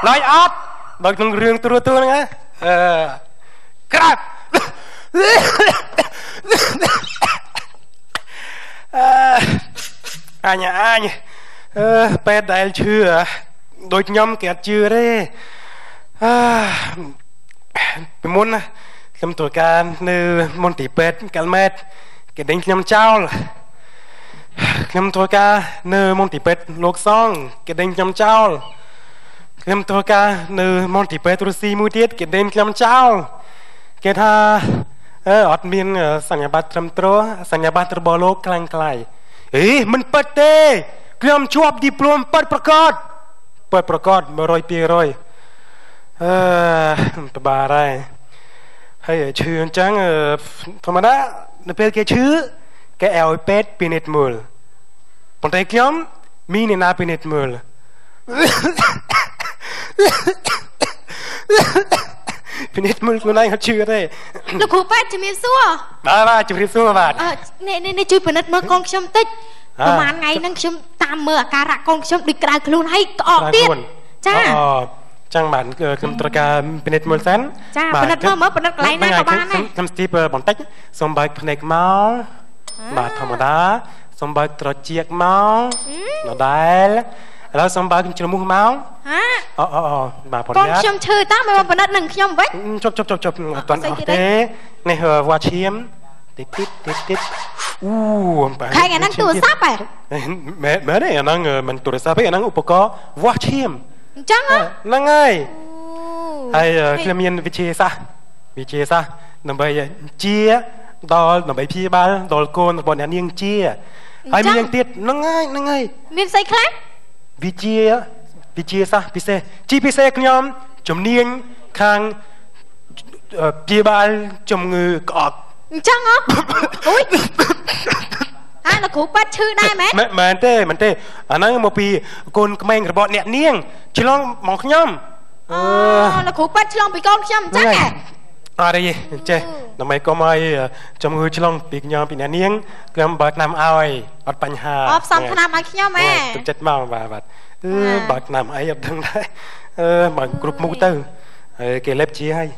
ឡយអត់ដូចក្នុងរឿងទូរទស្សន៍ហ្នឹងណាអឺក្រាបអឺអញអញអឺពេទ្យដែលឈឺដូចខ្ញុំគេអត់ជឿទេអឺពីមុនណាខ្ញុំធ្វើការនៅមន្ទីរពេទ្យកាល់ម៉ែតគេដេញខ្ញុំចោលខ្ញុំធ្វើការនៅមន្ទីរពេទ្យលោកសង្ឃគេដេញខ្ញុំចោលខ្ញុំធ្វើការនៅមន្ទីរពេទ្យរុស្ស៊ីមួយទៀតគេដេញខ្ញុំចោលគេថាអត់មានសញ្ញាបត្រត្រឹមត្រូវសញ្ញាបត្ររបស់លោកខ្លាំងក្លាយអេមិនពិតទេខ្ញុំជាប់ឌីប្លូមពិតប្រាកដពិតប្រាកដ100 200អឺពិបាកហើយហើយឈឺអញ្ចឹងធម្មតានៅពេលគេឈឺគេឲ្យពេទ្យពិនិត្យមើលប៉ុន្តែខ្ញុំមានអ្នកណាពិនិត្យមើលពិនិត្យមើលខ្លួនឯងអត់ជឿទេលោកគ្រូពេទ្យជំរាបសួរបាទបាទជំរាបសួរបាទនេះនេះជួយពិនិត្យមើលកូនខ្ញុំតិចប្រហែលថ្ងៃហ្នឹងខ្ញុំតាមមើលអាការៈកូនខ្ញុំដូចក្តៅខ្លួនហើយក្អកទៀតចាចឹងបាទខ្ញុំត្រូវការពិនិត្យមើលសិនចាពិនិត្យមើលមើលពិនិត្យកន្លែងណាក៏បានដែរខ្ញុំស្ទីបបន្តិចសូមបើកភ្នែកមកបាទធម្មតាសូមបើកត្រចៀកមកដដែលឥឡូវសូមបើកច្រមុះមកហាអូអូអូបាទប្រយ័ត្នកូនខ្ញុំឈឺតាមកពិនិត្យនឹងខ្ញុំវិញជប់ជប់ជប់ជប់អត់ទាន់អស់ទេនេះវ៉ាឈាមតិចតិចតិចតិចអូបាទខែអាហ្នឹងទូរស័ព្ទហ៎មែនមែនទេអាហ្នឹងមិនទូរស័ព្ទទេអាហ្នឹងឧបករណ៍វាស់ឈាមអញ្ចឹងហ្នឹងហើយហើយខ្ញុំមានវិទ្យាសាស្ត្រវិទ្យាសាស្ត្រដើម្បីជាដល់ដើម្បីព្យាបាលដល់កូនរបស់អ្នកនាងជាហើយមានទៀតហ្នឹងហើយហ្នឹងហើយមានស្អីខ្លះវិទ្យាវិទ្យាសាស្ត្រពិសេសជាពិសេសខ្ញុំជំនាញខាងព្យាបាលជំងឺក្អកអញ្ចឹងហ៎អូយអាលោកគ្រូប៉ាត់ឈឺដែរមែនមែនទេមែនទេអាហ្នឹងមកពីកូនក្មេងរបស់អ្នកនាងឆ្លងមកខ្ញុំអូលោកគ្រូប៉ាត់ឆ្លងពីកូនខ្ញុំអញ្ចឹងហ៎អត់ទេចេះដើម្បីកុំឲ្យជំងឺឆ្លងពីខ្ញុំពីអ្នកនាងខ្ញុំបើកថ្នាំឲ្យអត់បញ្ហាអូផ្សំថ្នាំឲ្យខ្ញុំហ៎ទុកចិត្តមកបាទបាទអឺបើកថ្នាំអីអត់ដឹងដែរអឺបើគ្រប់មុខទៅហើយគេលេបជាហើយ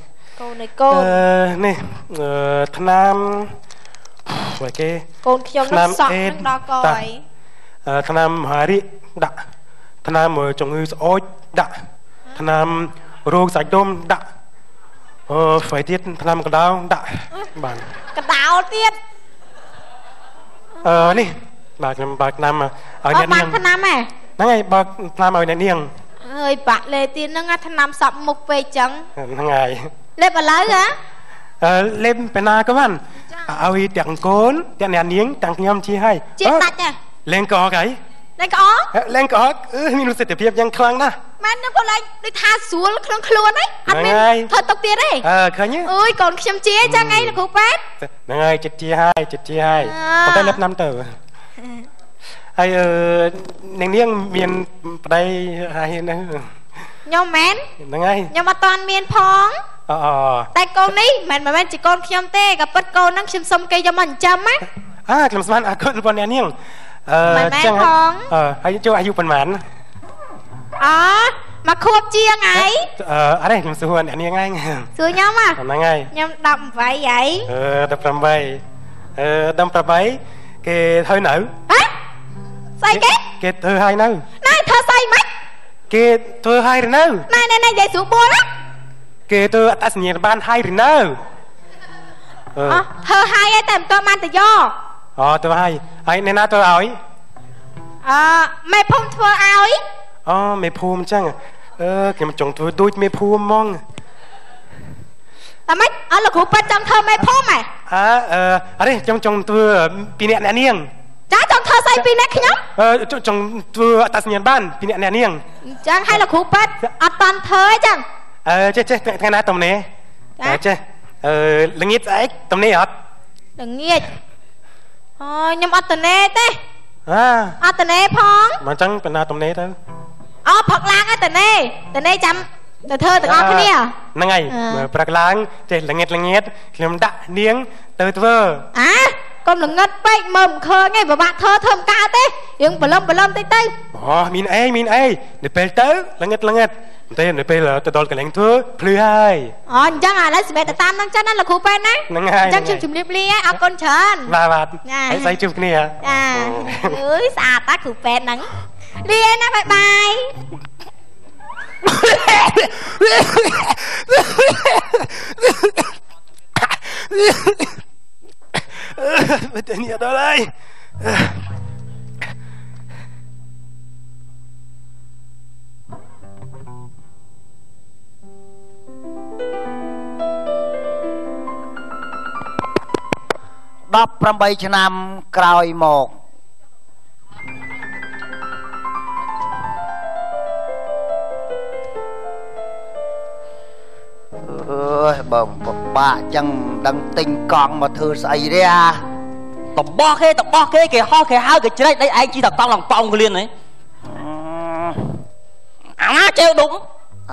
កូនឯកូននេះថ្នាំស្អីគេកូនខ្ញុំនឹងសក់នឹងដល់កអីថ្នាំហារិដាក់ថ្នាំជំងឺស្អូចដាក់ថ្នាំរោគសាច់ដុំដាក់អឺស្អីទៀតថ្នាំកដោដាក់បាទកដោទៀតអឺនេះបាទខ្ញុំបើកថ្នាំឲ្យអ្នកនាងបើកថ្នាំហ៎ហ្នឹងហើយបើកថ្នាំឲ្យអ្នកនាងអើយបាក់លេទៀតហ្នឹងថ្នាំសក់មុខពេកចឹងហ្នឹងហើយលេបឥឡូវហ៎អឺលេបពីណាក៏បានឲ្យទាំងកូនទាំងអ្នកនាងទាំងខ្ញុំជាហើយជាដាច់ហ៎លេងក្អកអីលេងក្អកលេងក្អកអឺមានប្រសិទ្ធភាពយ៉ាងខ្លាំងណាស់មែននឹងកូនឯងដូចថាស្រួលក្នុងខ្លួនហីអត់មានធ្វើទុកទៀតទេអឺឃើញអើយកូនខ្ញុំជាចឹងឯងលោកគ្រូពេទ្យហ្នឹងហើយចិត្តជាហើយចិត្តជាហើយប៉ុន្តែលេបណាំទៅហើយអឺនាងនាងមានប្តីហើយហ្នឹងខ្ញុំមែនហ្នឹងហើយខ្ញុំអត់តាន់មានផងអូតែកូននេះមិនមែនជាកូនខ្ញុំទេក៏ពិតកូនហ្នឹងខ្ញុំសុំគេយកមកចិញ្ចឹមណាអាខ្ញុំស្មានអាកូនរបស់អ្នកនាងអឺចឹងផងអឺហើយចូលអាយុប៉ុន្មានអមកខួបជាងហីអឺអរេខ្ញុំសួរអ្នកនាងឯងសួរខ្ញុំហ៎ហ្នឹងហើយខ្ញុំ18ហីអឺ18អឺ18គេធ្វើនៅហ៎ស្អីគេគេធ្វើឲ្យនៅណែធ្វើស្អីម៉េចគេធ្វើឲ្យឬនៅណែណែនិយាយស្រួលបួលណាគេធ្វើអត្តសញ្ញាណបានឲ្យឬនៅអឺធ្វើឲ្យហើយតែមិនទាន់បានទៅយកអូធ្វើឲ្យហើយអ្នកណាធ្វើឲ្យអឺមេភូមិធ្វើឲ្យអូមេភូមិអញ្ចឹងអឺខ្ញុំចង់ធ្វើដូចមេភូមិហ្មងតែម៉េចអត់លោកគ្រូប៉ាត់ចង់ធ្វើមេភូមិហ៎អើអឺអរេខ្ញុំចង់ធ្វើពីអ្នកអ្នកនាងចាចង់ធ្វើស្អីពីអ្នកខ្ញុំអឺចង់ធ្វើអត្តសញ្ញាណបានពីអ្នកអ្នកនាងអញ្ចឹងហើយលោកគ្រូប៉ាត់អត់តាន់ធ្វើអញ្ចឹងអឺចេះចេះថ្ងៃណាតំនេះចេះអឺល្ងាចស្អែកតំនេះអត់ល្ងាចអូខ្ញុំអត់តនេទេអាអត់តនេផងមកអញ្ចឹងបណ្ណាតំនេះទៅអូផឹកឡើងហើយតនេតនេចាំទៅធ្វើទាំងអស់គ្នាហ្នឹងហើយព្រឹកឡើងចេះល្ងាចល្ងាចខ្ញុំដាក់នាងទៅធ្វើអាកុំល្ងិតពេកមើលមិនឃើញឯងពិបាកធ្វើធ្វើមិនកើតទេ រឿងបលឹមបលឹមតិចទៅ អូមានអីមានអីនៅពេលទៅល្ងិតល្ងិតតែនៅពេលទៅដល់កន្លែងធ្វើភ្លឺហើយ អូអញ្ចឹងឥឡូវសម្រាប់ទៅតាមនឹងចឹងណាលោកគ្រូពេទ្យណា ហ្នឹងហើយ អញ្ចឹងខ្ញុំជម្រាបលា អរគុណច្រើន បាទបាទ ហើយស្អីជួបគ្នា ចា អើយស្អាតតាគ្រូពេទ្យហ្នឹង លាណា បាយបាយ វេទនាដល់ហើយ 18ឆ្នាំក្រោយមក អើយបើពិបាកចឹងមិនដឹងទិញកង់មកធ្វើស្អីទេអា តបោះគេតបោះគេ គេហោះគេហៅគេជ្រែកដី ឯងជីតកង់ឡើងប៉ោងក្លៀនហីអាណាជេវដុំ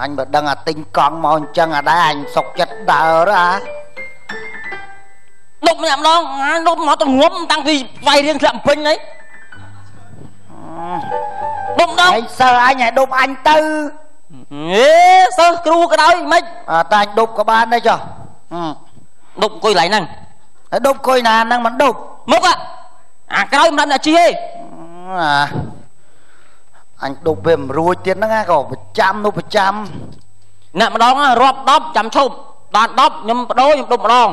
អញបើដឹងអាទិញកង់មកអញ្ចឹងអាដែរ អញសុកចិត្តដើរអា ដុំម្នាក់ម្ដង ដុំមកទៅងំតាំងពីវាយរៀងធ្លាក់ពេញហី ដុំដង ឯងសិលអញឲ្យដុំអញទៅ អេសិស្សគ្រូក៏ដោយមិន អើតែអញដុំក៏បានដែរចុះ ដុំអង្គុយកន្លែងហ្នឹង ហើយដុំអង្គុយណាហ្នឹង មិនដុំមុខអាក្រោយមិនដល់អ្នកជិះទេ អាអញដុំវាមិនរួចទៀតហ្នឹង ក៏ប្រចាំនោះប្រចាំ អ្នកម្ដងរាប់10ចាំឈប់ដល់10ខ្ញុំបដូរខ្ញុំដុំម្ដង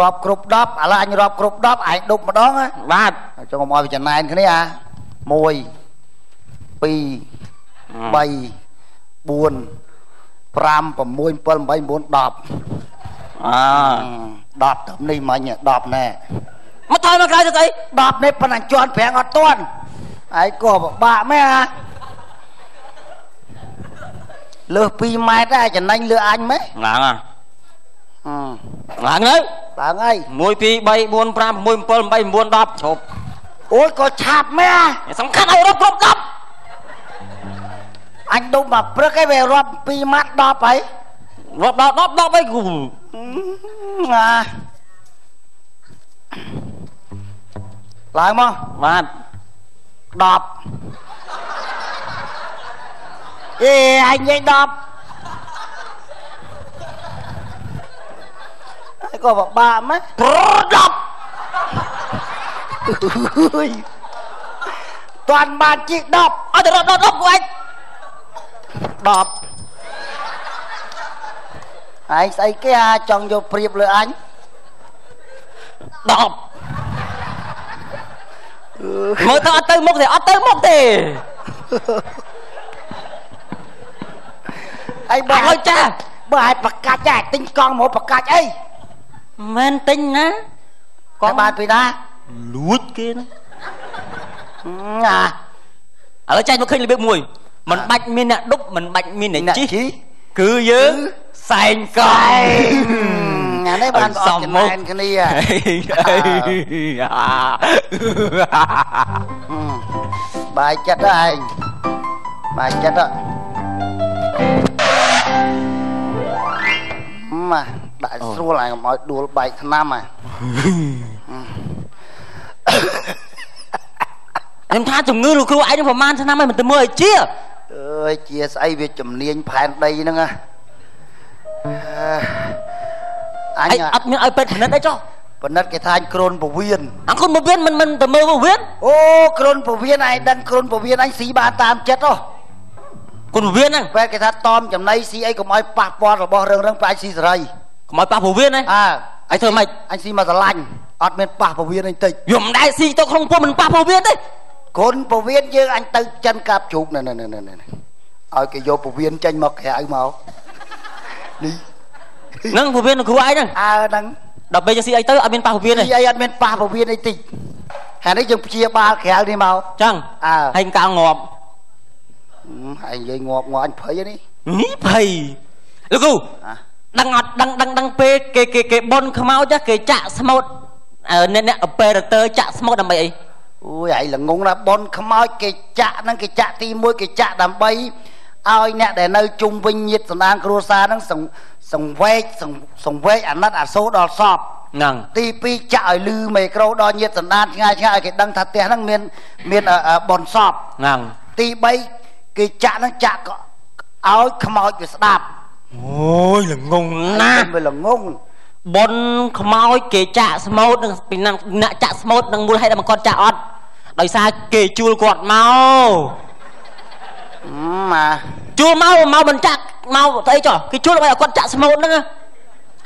រាប់គ្រប់10ឥឡូវអញរាប់គ្រប់10ឯងដុំម្ដងណា បាទ ចង់កុំឲ្យវាចំណែនគ្នាអា1 2 3 4 5 6 7 8 9 10 អើ 10ត្រឹមនេះមិញ10ណែ មកថយមកក្រោយទៅស្អី 10នេះប៉ុន្តែជន់ប្រាំងអត់ទាន់ឯងក៏ពិបាកមែនអាលើស2ម៉ែត្រដែរចំណេញលើអញមែន ឡើងហ่ะឡើងទៅ ឡើងហើយ 1 2 3 4 5 6 7 8 9 10ឈប់ អូយក៏ឆាប់មែន សំខាន់ឲ្យរាប់គ្រប់10 អញដុំមកព្រឹកឯងវារាប់2ម៉ាត់10ហើយ រាប់ដល់10 10អីគូ អាឡើងមក បាទ 10អេអញនិយាយ10ហើយក៏ពិបាកម៉េច 10 អើយតាន់បានជី10 ឲ្យតែរាប់ដល់10គូឯង 10ឯងស្អីគេអាចង់យកព្រៀបលើអញ 10មើលទៅអត់ទៅមុខទេអត់ទៅមុខទេ អីបើ ឲ្យចាស់ បើឲ្យប្រកាច់ឯងទិញកង់មកប្រកាច់អី មិនទិញណា កង់បានពីណា លួចគេណា អា ឥឡូវចាញ់មកឃើញរបៀបមួយមិនបាច់មានអ្នកដប់មិនបាច់មានអ្នកជិះគឺយើងសែងកង់ អានេះបានអត់ចំណែនគ្នា បាយចិត្តឯងបាយចិត្តម៉ាដាក់ស្រួលឯងកុំឲ្យដួលបែកថ្នាំហ่ะ ខ្ញុំថាជំងឺលោកគ្រូឯងប្រហែលឆ្នាំហើយមិនទៅមើលឲ្យជា អើយជាស្អីវាជំនាញផែនដីហ្នឹងណា អញអត់មានឲ្យពេទ្យពិនិត្យអីចុះ ពិនិត្យគេថាអញគ្រុនពវៀន អញគ្រុនពវៀនមិនមិនទៅមើលពវៀន អូគ្រុនពវៀនឯងដឹងគ្រុនពវៀនអញស៊ីបានតាមចិត្តហ៎ គ្រុនពវៀនហ្នឹងពេទ្យគេថាតอมចំណៃស៊ីអីកុំឲ្យប៉ះពាល់របស់រឿងរឿង បែកស៊ីសេរី កុំឲ្យប៉ះពវៀនណា អើ អញធ្វើម៉េច អញស៊ីមកស្រឡាញ់អត់មានប៉ះពវៀនអីតិច យកមិនដែរស៊ីទៅក្នុងពោះមិនប៉ះពវៀនទេ គ្រុនពវៀនយើងអញទៅចិនកាប់ជ្រូកណែណែណែណែឲ្យគេយកពវៀនចេញមកក្រៅមកនេះ ហ្នឹងពវៀនគ្រូឯងហ្នឹង អើហ្នឹង ដល់ពេលយើងស៊ីអីទៅអត់មានប៉ះពវៀនទេ ស៊ីអីអត់មានប៉ះពវៀនអីតិច ហើយនេះយើងព្យាបាលក្រៅនេះមក ចឹង អើ ហើយកៅងាប់ ហើយនិយាយងាប់ងាប់អញភ័យនេះ នេះភ័យលោកគ្រូដឹងអត់ដឹងដឹងដឹងពេលគេគេគេប៉ុនខ្មោចគេចាក់ស្មូតអ្នកអ្នកអប៉េរ៉ាទ័រចាក់ស្មូតដើម្បីអី អូយឯងល្ងងណាស់ប៉ុនខ្មោចគេចាក់ហ្នឹងគេចាក់ទី1គេចាក់ដើម្បីឲ្យអ្នកដែលនៅជុំវិញញាតិសន្តានគ្រួសារហ្នឹងសង្វេកសង្វេកអាណិតអាសូរដល់សព ហ្នឹង ទី2ចាក់ឲ្យលឺមីក្រូដល់ញាតិសន្តានឆ្ងាយឆ្ងាយឲ្យគេដឹងថាផ្ទះហ្នឹងមានមានបនសព ហ្នឹង ទី3គេចាក់ហ្នឹងចាក់ក៏ឲ្យខ្មោចវាស្ដាប់ អូយល្ងងណាស់ វាល្ងង បុនខ្មោចគេចាក់ស្មូតនឹងពីណាអ្នកចាក់ស្មូតនឹងមូលហេតុដែលមកគាត់ចាក់អត់ដោយសារគេជួលគាត់មក មកជួលមកមកមិនចាក់មកទៅអីចុះគេជួលដើម្បីឲ្យគាត់ចាក់ស្មូតហ្នឹង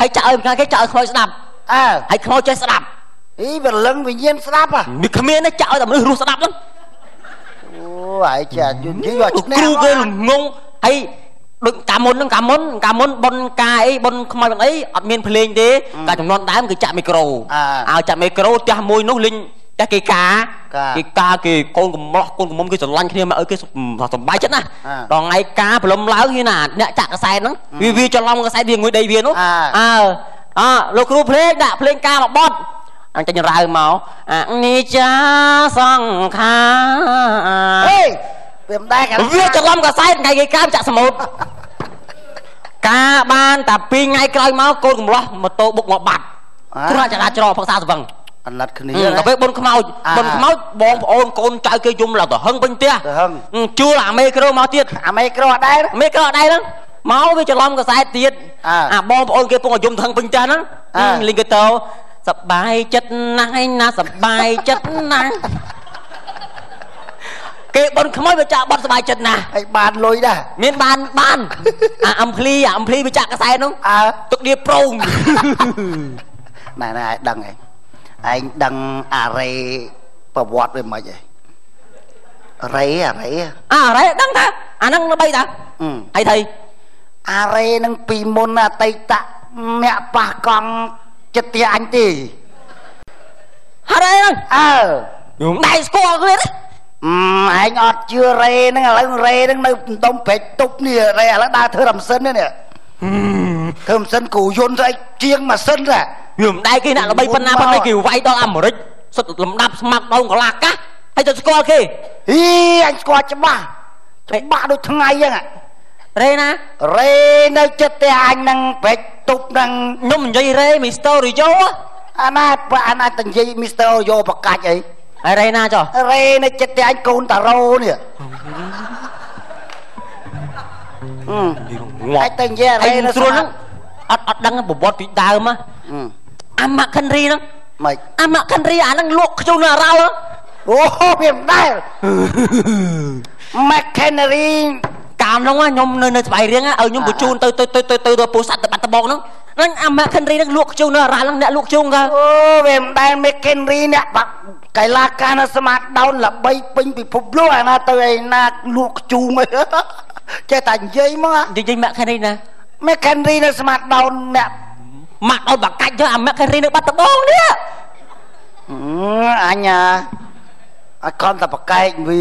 ហើយចាក់ឲ្យគេចាក់ឲ្យខ្មោចស្ដាប់ អើ ហើយខ្មោចចេះស្ដាប់ អីវាលឹងវិញ្ញាណស្ដាប់ហ៎ វាគ្មានទេចាក់ឲ្យតែមនុស្សរស់ស្ដាប់ហ្នឹង អូហើយចាយល់និយាយយកឈ្នះ គ្រូគេល្ងងហើយដូចកាលមុនហ្នឹងកាលមុនកាលមុនប៉ុនកាអីប៉ុនខ្មោចប៉ុនអីអត់មានភ្លេងទេកាលចំនួនដើមគឺចាក់មីក្រូឲ្យចាក់មីក្រូផ្ទះមួយនោះលេងផ្ទះគេកាគេកាគេកូនកំឡោះកូនកំមុំគេស្រឡាញ់គ្នាមកឲ្យគេសប្បាយចិត្តណាដល់ថ្ងៃកាព្រលឹមឡើងហ៊ានណាអ្នកចាក់កសែតហ្នឹងវាវាច្រឡំកសែតវាងុយដីវានោះអើអលោកគ្រូភ្លេងដាក់ភ្លេងកាមកបត់អញចេញរើមកអានេះចាសង្ខា ហេវាមិនដែរ វាច្រឡំកសែតថ្ងៃគេកាចាក់ស្មូតកាបានតែ2ថ្ងៃក្រោយមកកូនកំឡោះម៉ូតូបុកមកបាត់គ្រោះចរាចរណ៍ផឹកសាស្វឹង អាណិតគ្នា ដល់ពេលបុនខ្មោចបុនខ្មោចបងប្អូនកូនចៅគេយំឡើងទៅហឹងពេញផ្ទះជួលអាមេក្រូមកទៀត អាមេក្រូអត់ដែរ មេក្រូអត់ដែរហ្នឹងមកវាច្រឡំកសែតទៀតអាបងប្អូនគេពងឲ្យយំទៅហឹងពេញផ្ទះហ្នឹងលីងគេទៅសបាយចិត្តណាស់ឯណាសបាយចិត្តណាស់គេបុនខ្មោចវាចាក់បត់សបាយចិត្តណាស់ ហើយបានលុយដែរ មានបានបានអាអំភ្លីអាអំភ្លីវាចាក់កសែតនោះ អើ ទឹកដៀប្រង ណែណែឯងដឹងឯងឯងដឹងអារ៉េប្រវត្តិវាមិនហីរ៉េអារ៉េ អារ៉េដឹងថាអាហ្នឹងល្បីតាអីថៃ អារ៉េនឹងពីមុនអតីតអ្នកប៉ះកង់ចិត្តទាអញទេ អារ៉េហ្នឹង អើ ខ្ញុំដៃស្គាល់គ្នាទេ ឯងអត់ជឿរ៉េហ្នឹងឥឡូវរ៉េហ្នឹងនៅដុំព្រែកទប់នេះរ៉េឥឡូវដើរធ្វើរំសិននេះធ្វើម៉ាស៊ីនគ្រូយន្តស្អីជាងម៉ាស៊ីនដែរ វាមិនដែរគេអ្នកល្បីប៉ុណ្ណាប៉ុណ្ណេះគេវាយដល់អាមេរិកសុទ្ធលំដាប់ស្មាក់ដងកលាកាសហើយទៅស្គាល់គេ ហីអញស្គាល់ច្បាស់ច្បាស់ដូចថ្ងៃហ្នឹង រ៉េណា រ៉េនៅចិត្តផ្ទះអញហ្នឹងព្រែកទប់ហ្នឹង ខ្ញុំនិយាយរ៉េមីស្ទ័ររីយ៉ូ អាណាអាណាតែនិយាយមីស្ទ័រយ៉ូបកាច់អី ហើយរ៉េណាចុះ រ៉េនៅចិត្តផ្ទះអញកូនតារ៉ូនេះ ងាប់ ឯងទៅនិយាយរ៉េនៅ ស្រួលហ្នឹងអត់អត់ដឹងប្រវត្តិពីដើមអាម៉ាក់ខិនរីហ្នឹង ម៉េច អាម៉ាក់ខិនរីអាហ្នឹងលក់ខ្ជូននៅអារ៉ាល់ អូវាមិនដែរ McHenry កាលនោះខ្ញុំនៅនៅស្វាយរៀងឲ្យខ្ញុំបញ្ជូនទៅទៅទៅទៅទៅពោធិ៍សាត់ទៅបាត់ដំបងហ្នឹងហ្នឹងអា McHenry ហ្នឹងលក់ខ្ជូននៅអារ៉ាល់ហ្នឹងអ្នកលក់ខ្ជូនកា អូវាមិនដែរ McHenry អ្នកបាក់កីឡាករនៅស្មាតដោនល្បីពេញពិភពលោកអាណាទៅឯណាលក់ខ្ជូងអីចេះតែនិយាយមក និយាយ McHenry ណា McHenry នៅស្មាតដោនអ្នក ម៉ាក់ដោនបាកាច់ទៅអា McHenry នៅបាត់ដំបងនេះ អញអត់ខំតែប្រកែកវា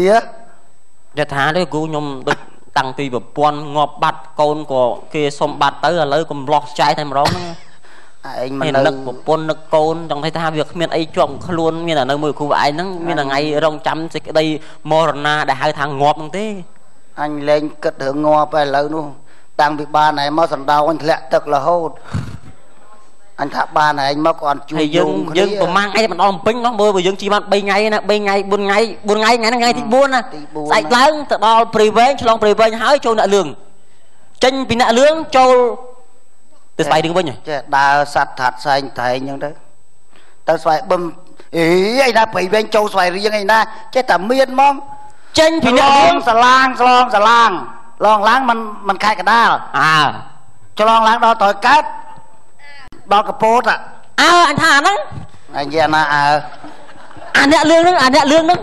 យថាទេគ្រូខ្ញុំដូចតាំងពីប្រពន្ធងាប់បាត់កូនក៏គេសុំបាត់ទៅឥឡូវកំឡោះចែកតែម្ដងហ្នឹង ឯងមិននឹកប្រពន្ធនឹកកូនចង់ថាវាគ្មានអីជាប់ខ្លួនមានតែនៅមួយគ្រូឯងហ្នឹងមានតែថ្ងៃរងចាំសេចក្តីមរណាដែលហៅថាងាប់ហ្នឹងទេ អញលែងគិតរឿងងាប់ហើយឥឡូវនោះតាំងពីបានឯងមកសណ្ដោងអញធ្លាក់ទឹករហូតអញថាបានឯងមកក៏អត់ជួយ ហើយយើងយើងប្រហែលថ្ងៃមិនដល់ពេញនោះមើលបើយើងជិះបាន3ថ្ងៃណា3ថ្ងៃ4ថ្ងៃ4ថ្ងៃថ្ងៃហ្នឹងថ្ងៃទី4ណាស្អែកឡើងទៅដល់ព្រៃវែងឆ្លងព្រៃវែងហើយចូលអ្នកលឿងចេញពីអ្នកលឿងចូលទៅស្វាយរៀងវិញ ចេះដើរសัตว์ថាត់សែងត្រែងអញ្ចឹងទៅទៅស្វាយបឹមអីអីណាព្រៃវែងចូលស្វាយរៀងអីណាចេះតែមានហ្មង ចេញពីអ្នកលឿង សឡាងឆ្លងសឡាងឡងឡើងមិនមិនខែកដាល អើ ឆ្លងឡើងដល់ត្រយកើតដល់កពត អើអញថាអាហ្នឹង អញនិយាយណាអើ អាអ្នកលឿងហ្នឹងអាអ្នកលឿងហ្នឹង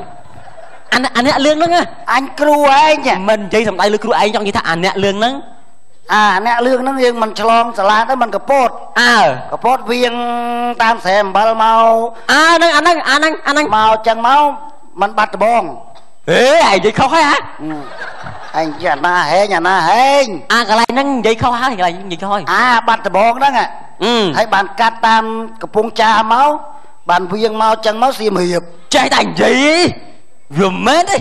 អាអាអ្នកលឿងហ្នឹង អញគ្រូឯង មិននិយាយសំដៅលើគ្រូឯងចង់និយាយថាអាអ្នកលឿងហ្នឹង អាអ្នកលឿងហ្នឹងយើងមិនឆ្លងសាលាទៅមិនកពត អើ កពតវៀងតាមស្រែអំបិលមក អើហ្នឹងអាហ្នឹងអាហ្នឹងអាហ្នឹង មកចឹងមកមិនបាត់ដបង ហេឯងនិយាយខុសហើយហ៎ ឯងនិយាយអាណាហែងអាណាហែង អាកន្លែងហ្នឹងនិយាយខុសហើយកន្លែងនិយាយខុសហើយ អាបាត់ដបងហ្នឹងហើយបានកាត់តាមកំពង់ចាមកបានវៀងមកចឹងមកសៀមរាប ចេះតែនិយាយវាមិនមែនទេ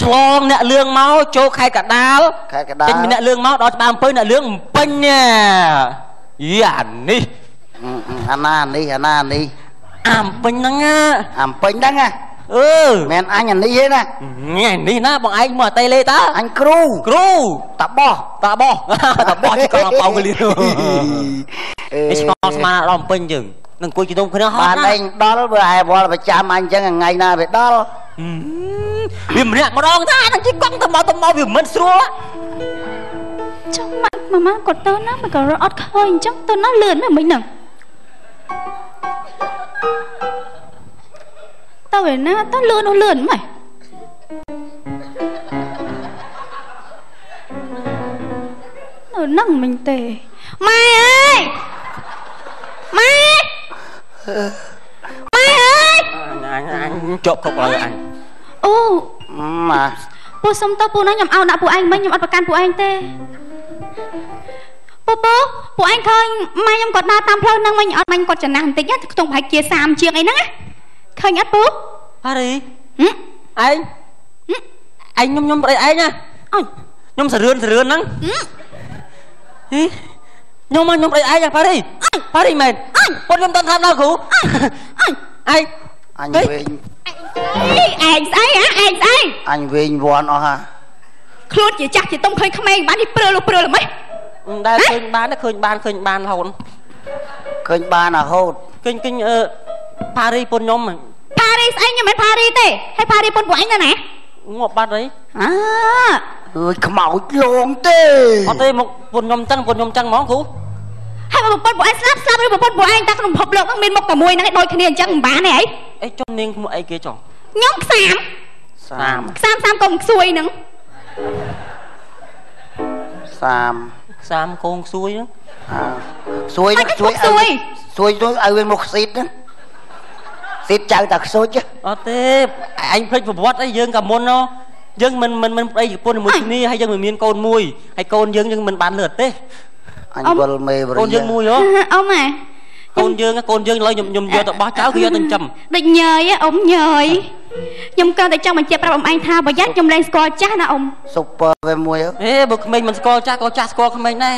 ឆ្លងអ្នកលឿងមកចូលខេត្តកដាល ខេត្តកដាល ចេញពីអ្នកលឿងមកដល់ច្បារអំពៅអ្នកលឿងពេញយីអានេះ អាណានេះអាណានេះអាមពេញហ្នឹងអាមពេញហ្នឹងអឺមែនអញអានេះទេណានេះនេះណាបងឯងមកតេលេតាអញគ្រូគ្រូតាបោះតាបោះតាបោះជាកងប៉ៅកលៀនអេឆ្ងល់ស្មានដល់ពេញយើងនឹងអង្គុយជំនុំគ្នាហត់បានឯងដល់បើឯវល់ប្រចាំអញចឹងថ្ងៃណាវាដល់វាម្នាក់ម្ដងថានឹងជិះកង់ទៅមកទៅមកវាមិនស្រួលចុះម៉ាក់ម៉ាគាត់ទៅណាមិនក៏រត់អត់ឃើញអញ្ចឹងទៅណាលឿនណាស់មិញហ្នឹងទៅឯណាទៅលឿននោះលឿនម៉េចនៅហ្នឹងមិញទេម៉ែអើយម៉ែម៉ែអើយអញជាប់គុកឡើយអញអូម៉ាពូសុំទៅពូណាខ្ញុំឲ្យដាក់ពូឯងមិញខ្ញុំអត់ប្រកាន់ពូឯងទេពូពូពូឯងឃើញម៉ែខ្ញុំគាត់ដើរតាមផ្លូវហ្នឹងមិញអត់មិញគាត់ចំណាស់បន្តិចខ្ទង់ប្រហែលជា30ជាងអីហ្នឹងណាឃើញអត់ពូហារីឯងឯងខ្ញុំប្តីឯងណាអញខ្ញុំសរឿនសរឿនហ្នឹងហីខ្ញុំមកខ្ញុំប្តីឯងប៉ារីប៉ារីមែនពុតខ្ញុំតន់ថាដល់គ្រូអញឯងអញវិញឯងស្អីហ៎ឯងស្អីអញវិញវ័នអស់ហ่าខ្លួនជាចាស់ជាទុំឃើញក្មេងបាននេះព្រើលព្រើលហ្មងដែលឃើញបានឃើញបានឃើញបានរហូតឃើញបានរហូតឃើញឃើញអឺប៉ារីពុនខ្ញុំប៉ារីស្អីខ្ញុំមិនប៉ារីទេហើយប៉ារីពុនពួកឯងណាណាងាប់បាត់អីអើអើយខ្មោចលងទេអត់ទេមកពុនខ្ញុំចឹងពុនខ្ញុំចឹងហ្មងគ្រូហើយប្រពន្ធពួកឯងស្លាប់ស្លាប់ឬប្រពន្ធពួកឯងតែក្នុងពិភពលោកហ្នឹងមានមុខតែមួយហ្នឹងឯងដូចគ្នាអញ្ចឹងមិនបានទេអីអីចុះនាងឈ្មោះអីគេចុះខ្ញុំខ្សាមសាមខ្សាមសាមកុំខ្សួយហ្នឹងសាមសាមកងខ្សួយហ្នឹងខ្សួយហ្នឹងខ្សួយឲ្យខ្សួយទៅឲ្យវាមកខ្ស៊ីតហ្នឹងស៊ីតចៅតាខ្សួចអត់ទេអញភ្លេចប្រវត្តិអីយើងកាមុនយើងមិនមិនមិនប្តីប្រពន្ធជាមួយគ្នាហើយយើងមិនមានកូនមួយហើយកូនយើងយើងមិនបានលឿនទេអញវិលមេវរិយកូនយើងមួយហ៎អ៊ំហ៎កូនយើងកូនយើងឡើយខ្ញុំខ្ញុំយកទៅបោះចោលគឺយកទៅចិញ្ចឹមដូចញយអ៊ំញយខ្ញុំគ្រាន់តែចង់បញ្ជាក់ប្រាប់អ៊ំឯងថាប្រយ័ត្នខ្ញុំលែងស្គាល់ចាស់ណាអ៊ំស៊ុបពើវាមួយហេបើក្មេងមិនស្គាល់ចាស់ក៏ចាស់ស្គាល់ក្មេងដែរ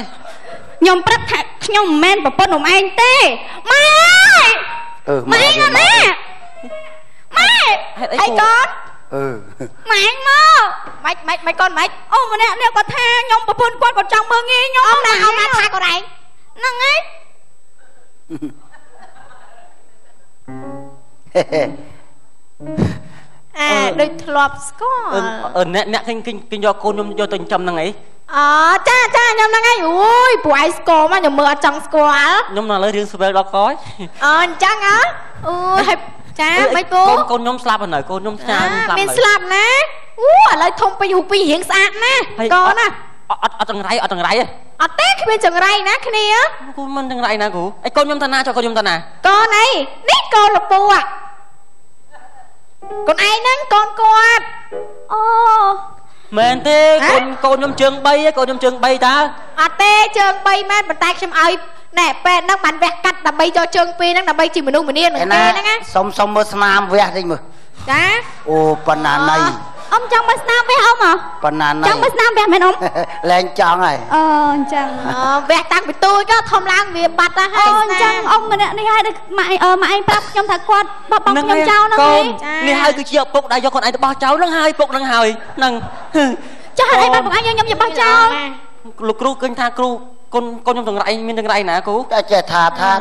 ខ្ញុំប្រាប់ថាខ្ញុំមិនមែនប្រពន្ធអ៊ំឯងទេម៉ែម៉ែណាម៉ែម៉ែអីកូនអឺម៉ែមកម៉េចម៉េចម៉េចកូនម៉េចអូម្នាក់នេះគាត់ថាខ្ញុំប្រពន្ធគាត់គាត់ចង់មើលងាយខ្ញុំអ៊ំណាអ៊ំណាថាគាត់ឯងហ្នឹងហើយអែដូចធ្លាប់ស្គាល់អ្នកអ្នកឃើញឃើញយកកូនខ្ញុំយកទៅចិញ្ចឹមហ្នឹងអីអូចាចាខ្ញុំហ្នឹងហើយអូយពួកឯងស្គាល់មកខ្ញុំមើលអត់ចង់ស្គាល់ខ្ញុំនៅលើរឿងស្វែលដល់កយអូអញ្ចឹងហ៎អូយចាមិនពូកូនខ្ញុំស្លាប់ហើយកូនខ្ញុំស្ញាស្លាប់មានស្លាប់ណាអូឥឡូវធំពេញរូបពីរៀងស្អាតណាកូនណាអត់អត់ចង្រៃអត់ចង្រៃទេអត់ទេគ្មានចង្រៃណាគ្នាគូមិនចង្រៃណាគ្រូអីកូនខ្ញុំតាណាចុះកូនខ្ញុំតាណាកូនអីនេះកូនលពូកូនឯងហ្នឹងកូនគាត់អូមែនទេកូនកូនខ្ញុំជើង3កូនខ្ញុំជើង3តើអត់ទេជើង3មែនប៉ុន្តែខ្ញុំឲ្យណែពេទ្យហ្នឹងបានវះកាត់ដើម្បីយកជើង2ហ្នឹងដើម្បីជាមនុស្សម្នានឹងគេហ្នឹងណាសុំសុំមើលស្នាមវះតិចមើលចាអូប៉ុណ្ណាណៃអ៊ំចង់មើលស្នាមវះអ៊ំហ៎ប៉ុណ្ណាណៃចង់មើលស្នាមវះមែនអ៊ំលែងចង់ហើយអូអញ្ចឹងវះតាំងពីទូចក៏ធំឡើងវាបាត់ហើយអូអញ្ចឹងអ៊ំម្នាក់នេះហើយម៉ាក់ម៉ាក់ឯងប្រាប់ខ្ញុំថាគាត់បោះបង់ខ្ញុំចោលហ្នឹងឯងនេះហើយគឺជាឪពុកដែលយកខ្លួនឯងទៅបោះចោលហ្នឹងហើយពុកហ្នឹងហើយហ្នឹងចុះហើយអីបានបងឯងយកខ្ញុំទៅបោះចោលលោកគ្រូឃើញថាគ្រូកូនកូនខ្ញុំចង្រៃមានចង្រៃណាគ្រូតែចេះថាថា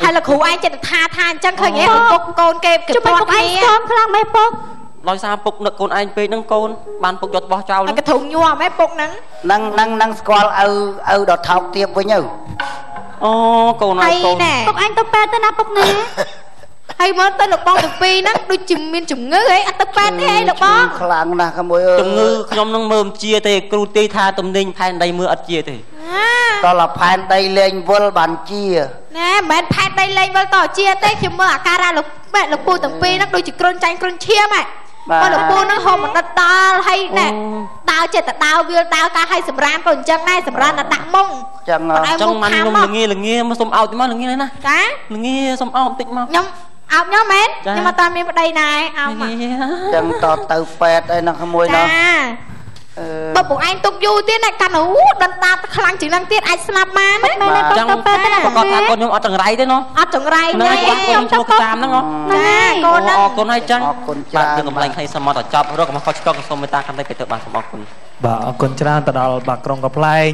ហើយលោកគ្រូឯងចិត្តថាថាអញ្ចឹងឃើញឯងពុកកូនគេគេពាត់គ្នាស្គមខ្លាំងម៉េចពុកដោយសារពុកនឹកកូនឯងពេកហ្នឹងកូនបានពុកយកបោះចោលហ្នឹងកធុងញ័រម៉េចពុកហ្នឹងហ្នឹងហ្នឹងហ្នឹងស្គាល់ឪឪដល់ថោកទៀបវិញទៅអូកូនហើយកូនពុកឯងទៅពេទ្យទៅណាពុកណាហើយមើលទៅលោកបងទាំងពីរហ្នឹងដូចជាមានជំងឺអីអត់ទៅពេទ្យទេអីលោកបងខ្លាំងណាស់ក្មួយអើយជំងឺខ្ញុំនឹងមើលមិនជាទេគ្រូទេថាទំនិញផែនដីមើលអត់ជាទេតលផែនដីលេងវិលបានជាណែមិនមែនផែនដីលេងវិលតជាទេខ្ញុំមើលអាការៈលោកម៉ែលោកពូទាំងពីរហ្នឹងដូចជាគ្រុនចាញ់គ្រុនឈាមហ៎បើលោកពូហ្នឹងហូបបណ្ឌិតដល់ហើយណែដើរចិត្តតែដើរវាលដើរការឲ្យសម្រានក៏អញ្ចឹងដែរសម្រានតែដាក់មុងចឹងចឹងមិនខ្ញុំល្ងាល្ងាមកសុំអោបមកល្ងាណាចាល្ងាសុំអោបបន្តិចមកខ្ញុំអោបខ្ញុំមែនខ្ញុំអត់តាមានប្តីណែអោបមកចឹងតទៅពេទ្យអីហ្នឹងក្មួយណោះចា បើពួកឯងទុកយូរទៀតណាកាន់អូដិនដាតខ្លាំងជាងនឹងទៀតអាចស្លាប់បានណា មែនទេ ចឹង ទៅពេទ្យទេណា ប្រកាសថាកូនខ្ញុំអត់ចង្រៃទេណោះ អត់ចង្រៃ ហ្នឹង ទេ ហើយកូនខ្ញុំឈ្មោះតាមហ្នឹងហ៎ ចាកូនហ្នឹង អរគុណហើយចឹង អរគុណច្រើន បាទគឺកំ pl ែងខ្លីសមតចប់រកកំហុសខុសឆ្គងសូមមេត្តាខន្តីទៅបាទសូមអរគុណ បាទអរគុណច្រើនទៅដល់បាទក្រុងកំ pl ែង